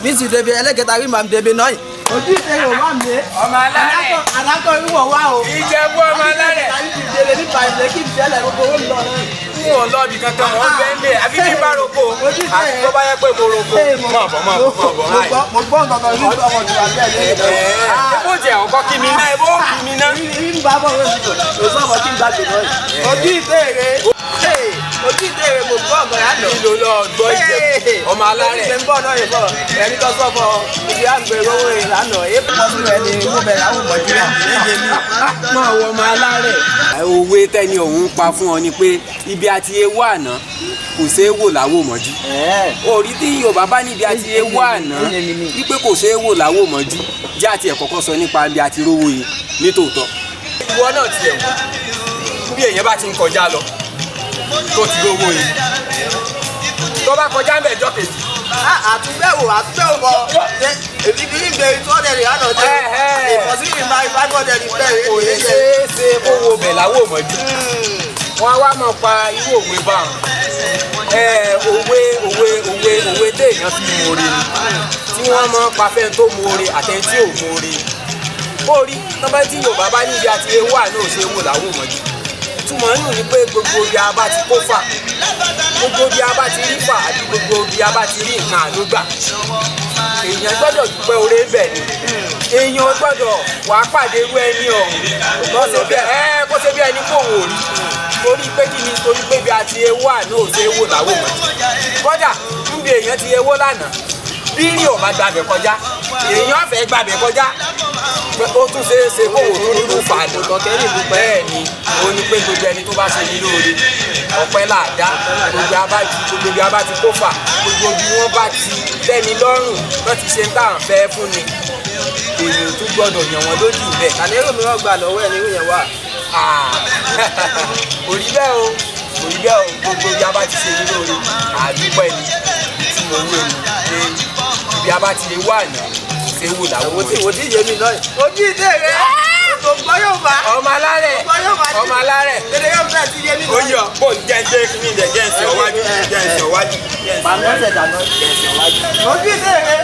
Mi sì débi ẹlẹ́kẹta rí màá débi náà yìí. Ojú ìṣe yóò wá mi. Ọmọ alárẹ̀. Àdákọ̀ ìwọ̀ wá o. Ìjẹ̀bú ọmọ alárẹ̀. Ẹlẹ́kẹta yìí ti délé nípa ilé kí ìṣẹ̀lẹ̀ gbogbo owó mi lọ náà. N ò lọ ibì kankan, wọ́n bẹ́ẹ̀ ń lé àbí kí n bá roko. Àti tó bá yẹ pé mo roko. Mọ̀ bọ̀ mọ̀ bọ̀ mọ̀ bọ̀ háì. Mo gbọ́ nǹkan kan ní ọmọ ìtura bí ẹ̀ lé. Ẹ bó jẹ́ ọkọ kí mi ná, ẹ bó kí mi ná. Ń bá bọ̀ lóṣù tó sọ̀rọ̀ kí n gbàgbé náà yìí. Ojú ìbéèrè, ojú ìbéèrè, mo gbọ́ ọ̀gọ̀ yà lọ. Kí ló lọ gbọ́, Ìjẹ̀bú ọmọ alárẹ̀? Ṣé ń bọ̀ náà yìí bọ̀? Ẹni tó sọ̀ bọ̀ ibi àgbẹ̀ owó ìlànà èyí pọ̀ sí ẹni mo bẹ̀rẹ̀ àwọn ọmọdé náà léde mi. Máa wọ ọmọ alárẹ̀. Òwe tẹ́ni òun pa fún ọ ni pé ibi àti ewu àná kò ṣeé wò láwò mọ́jú. Orí tí Yorùbá bá níbi àti ewu àná wípé kò ṣeé wò láwò mọ́jú, jẹ́ àti ẹ̀ kọ́kọ́ sọ nípa ibi àti rówó yìí nítòótọ́. Ìwọ náà tiẹ̀ wò bí èèyàn bá ti ń kọjá lọ tó ti rówó yìí, tó bá kọjá ń bẹ̀ jọ́ kejì. Àtúgbẹ̀wò àtúgbẹ̀wò bọ̀ èmi bí ń gbé 200 ìlànà jẹ́ ìfọ̀sí ìgbà 500 ìbẹ̀rẹ̀. Kò lè ṣeé ṣe kó wo bẹ̀ láwò mọ́jú. Wọn á wá máa pa irú òwe bá wọn. Òwe òwe òwe òwe téèyàn fi mọ̀ọ́re ni tí wọ́n máa pa fẹ́ni tó mọ̀ọ́re àtẹni tí ò mọ̀ọ́re. Ó rí tọ́ba tí Yorùbá bá níbi àti ewu àná ò ṣe é wò láwò mọ́jú, túmọ̀ nù ní pé gbogbo ibi a bá ti kó fà, gbogbo ibi a bá ti rí fà, àbí gbogbo ibi a bá ti rí nǹkan àlógbà, èèyàn gbọ́dọ̀ dúpẹ́ oore bẹ̀ ni. Èèyàn gbọ́dọ̀ wàá pàdé irú ẹni ọ̀hún kó ṣe bí ẹni kó wò rí. Torí pé kí ni? Torí pé bí a ti ewu àná ò ṣe é wò láwò mọ́. Kódà níbi èèyàn ti ewó lánàá, bí rí ò bá gbàbẹ̀ kọjá, èèyàn fẹ́ gbàbẹ̀ kọjá pé ó tún ṣeé ṣe kó wò tó rírú fàánù. Bẹ́ẹ̀ ni ó ní pé gbogbo ẹni tó bá ṣe ní lóore, ọpẹ́ làdá. Gbogbo bí a bá ti kó fà, gbogbo bí wọ́n bá ti tẹ́ni lọ́rùn, wọ́n ti ṣe ń tà ń fẹ́ fún ni, èèyàn tún gbọ́dọ̀ yàn wọ́n lódì bẹ́ẹ̀. Àlérò mìíràn gbà lọ́wọ́ ẹ̀ nírú yẹn wà. Ah, kò rí bẹ́ẹ̀ o, kò rí bẹ́ẹ̀ o. Gbogbo bí a bá ti ṣe ní lóore, àdúpẹ́ ni. Tí mo wé ni pé ibi a bá ti lè wà ní ṣé wò láwọn. Wò tí wò tí yé mi náà. Ojú ìdè rẹ kò gbọ́ yóò bá. Ọmọ alárẹ̀. Gbọ́ yóò bá. Ọmọ alárẹ̀. Dédé yóò fẹ́ ti yé mi Ó náà. yọ bó ń jẹ́ jẹ́ kí ni jẹ́ jẹ́ ń sìn ọwájú, jẹ́ ń sìn ọwájú, jẹ́ ń Màá mẹ́sẹ̀ dáná. sìn ọwájú. Ojú ìdè rẹ.